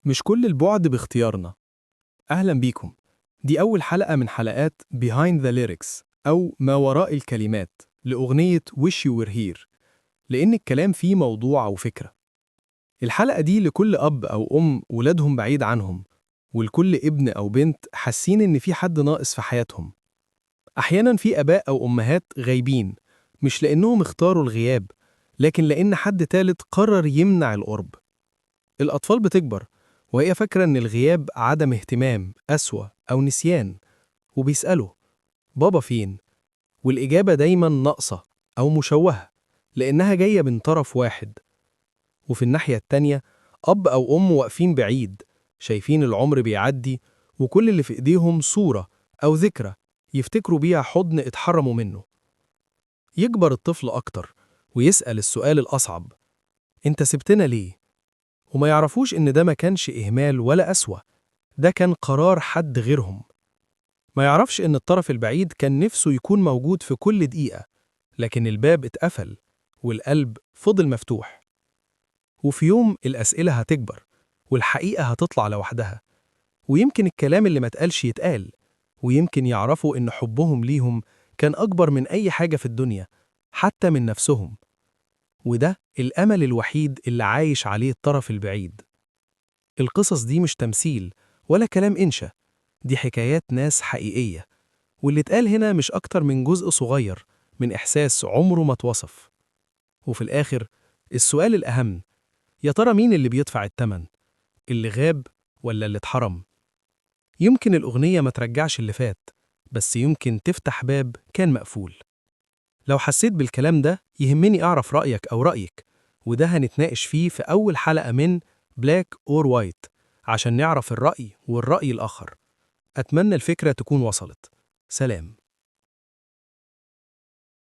مش كل البعد باختيارنا. أهلا بيكم، دي أول حلقة من حلقات Behind the Lyrics أو ما وراء الكلمات لأغنية Wish You Were Here، لأن الكلام فيه موضوع أو فكرة. الحلقة دي لكل أب أو أم ولادهم بعيد عنهم، ولكل ابن أو بنت حاسين إن في حد ناقص في حياتهم. أحيانا في آباء أو أمهات غايبين مش لأنهم اختاروا الغياب، لكن لأن حد تالت قرر يمنع القرب. الأطفال بتكبر وهي فاكرة إن الغياب عدم اهتمام، قسوة أو نسيان، وبيسألوا: بابا فين؟ والإجابة دايما ناقصة أو مشوهة لأنها جاية من طرف واحد. وفي الناحية التانية، أب أو أم واقفين بعيد، شايفين العمر بيعدي، وكل اللي في إيديهم صورة أو ذكرى يفتكروا بيها حضن اتحرموا منه. يكبر الطفل أكتر ويسأل السؤال الأصعب: أنت سبتنا ليه؟ وما يعرفوش إن ده ما كانش إهمال ولا قسوة، ده كان قرار حد غيرهم. ما يعرفش إن الطرف البعيد كان نفسه يكون موجود في كل دقيقة، لكن الباب اتقفل والقلب فضل مفتوح. وفي يوم الأسئلة هتكبر والحقيقة هتطلع لوحدها، ويمكن الكلام اللي ما اتقالش يتقال، ويمكن يعرفوا إن حبهم ليهم كان أكبر من أي حاجة في الدنيا، حتى من نفسهم. وده الأمل الوحيد اللي عايش عليه الطرف البعيد. القصص دي مش تمثيل ولا كلام إنشا، دي حكايات ناس حقيقية، واللي اتقال هنا مش أكتر من جزء صغير من إحساس عمره ما اتوصف. وفي الآخر، السؤال الأهم: يا ترى مين اللي بيدفع التمن؟ اللي غاب ولا اللي اتحرم؟ يمكن الأغنية ما ترجعش اللي فات، بس يمكن تفتح باب كان مقفول. لو حسيت بالكلام ده، يهمني أعرف رأيك أو رأيك، وده هنتناقش فيه في أول حلقة من Black or White عشان نعرف الرأي والرأي الآخر. أتمنى الفكرة تكون وصلت. سلام.